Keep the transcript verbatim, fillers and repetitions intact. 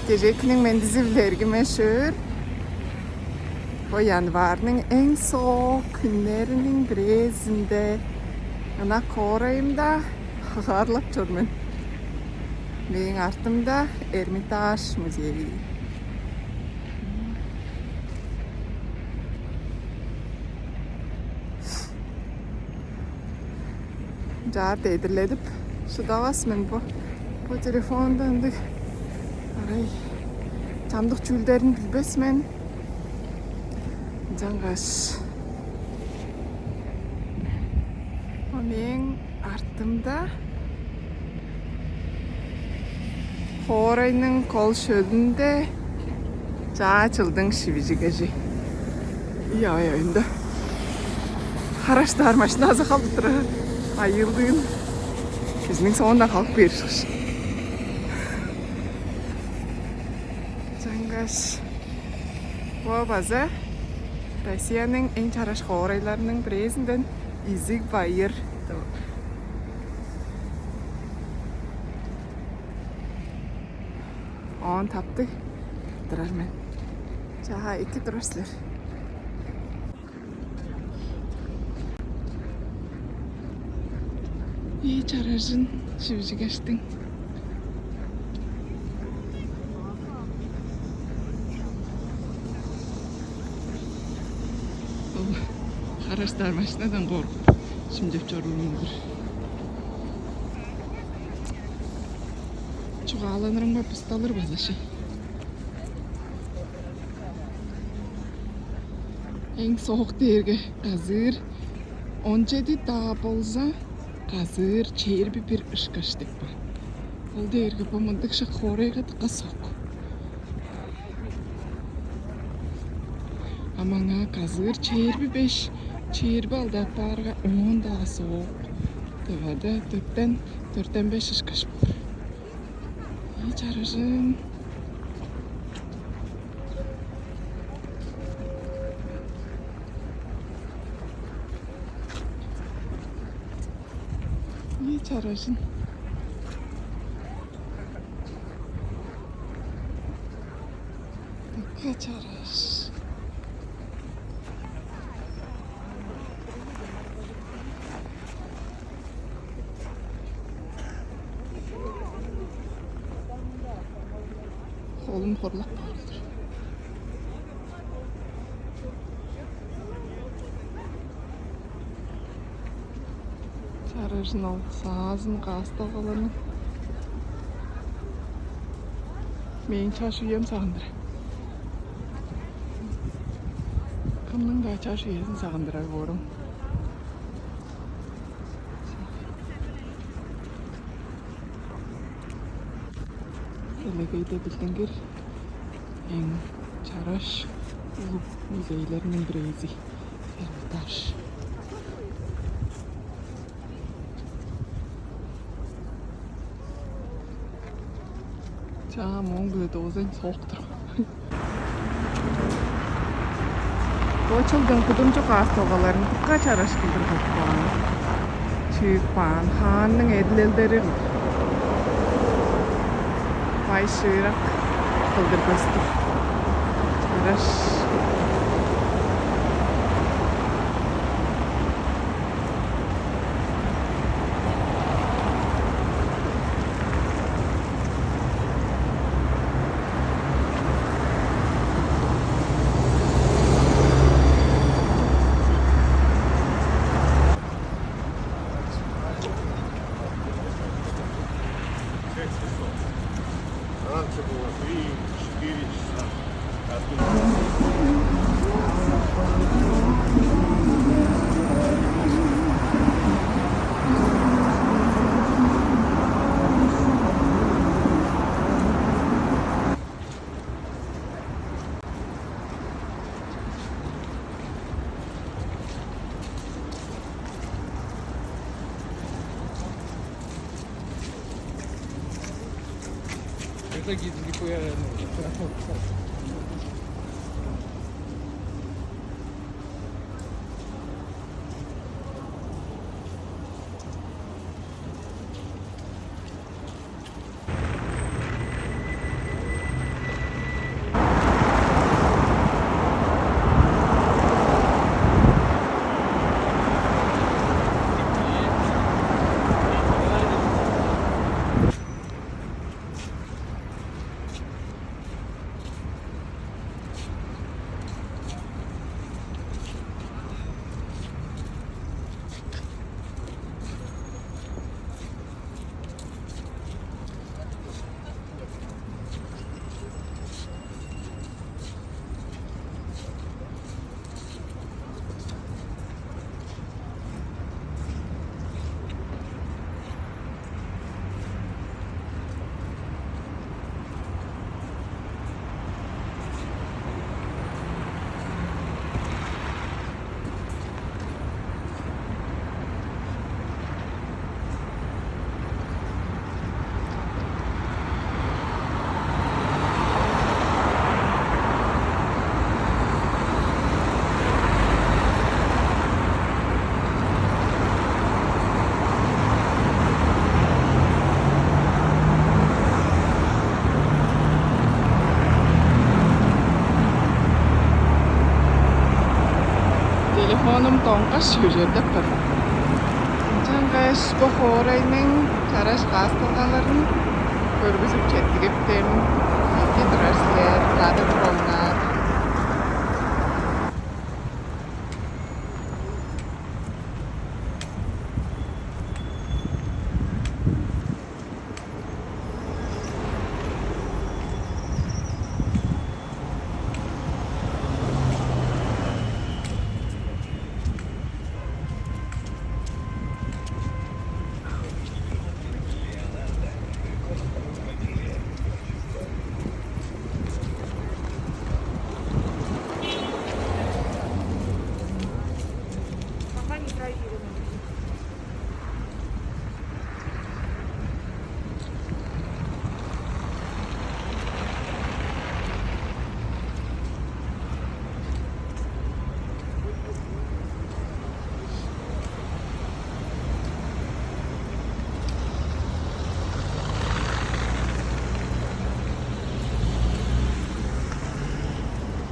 Кежээкиниң мендизи-биле, эргим эш-өөр. Бо январьның эң соок хүннериниң бирээзинде ынак хоорайымда хагаарлап чор мен. Мээң артымда Эрмитаж музейи. Чаа дедирледип шыдавас мен бо. Бо телефонда ындыг арай чамдык чүүлдерин билбес мен. Ынчангаш бо мээң артымда хоорайның кол шөлүнде чаа чылдың шивижигежи. Ый, ай, ай, ында хараштаар машиназы халып турар. Айыылдыын. Бистиң соондан халып бээр ышкаш. Ынчангаш бо база Россияның эң чараш хоорайларының бирээзинден Изиг-Байыр. Оон таптыг турар мен. Чаа, эки турар силер. Ийи чаражын шивижигештиң. Ол хараштаар машинадан коргуп, шимчеп чоруур-дур. Чугааланырымга, бусталыр база-ши. Эң соок дээрге казыыр он чеди-даа болза, казыыр чээрби бир ышкаш деп бар. Ол дээрге бо мындыг шак хоорайга дыка соок. А маңаа казыыр чээрби беш, чээрби алды апаарга, оон-даа соок. Тывада дөртен, дөртен беш ышкаш боор. Ай, чаражын. Ай, чаражын. Дыка чараш. Холум хорлап баар-дыр. Чаражын ол саазын каасталгаларның. Мээң чаш үем сагындырар. Кымның-даа чаш үезин сагындырар боор-дур. Делегейде билдингир эң чараш улуг музейлерниң бирээзи — Эрмитаж. Чаа, мооң-биле доозайн, соок-тур. Бо чылдың кудумчу каасталгаларын дыка чараш кылдыр кылып каан. Чыып каан, хаанның эдилелдери кылдыр. Бай-шыырак кылдыр көстүр. Чараш. Раньше было три-четыре часа. Это гид нихуя, ну, хорошо. Ону доңгаш көжер деп тур. Ынчангаш бо хоорайның чараш каасталгаларын көргүзүп четтигиптим. Ийги турар силер, кады туруңар. Пока не травили.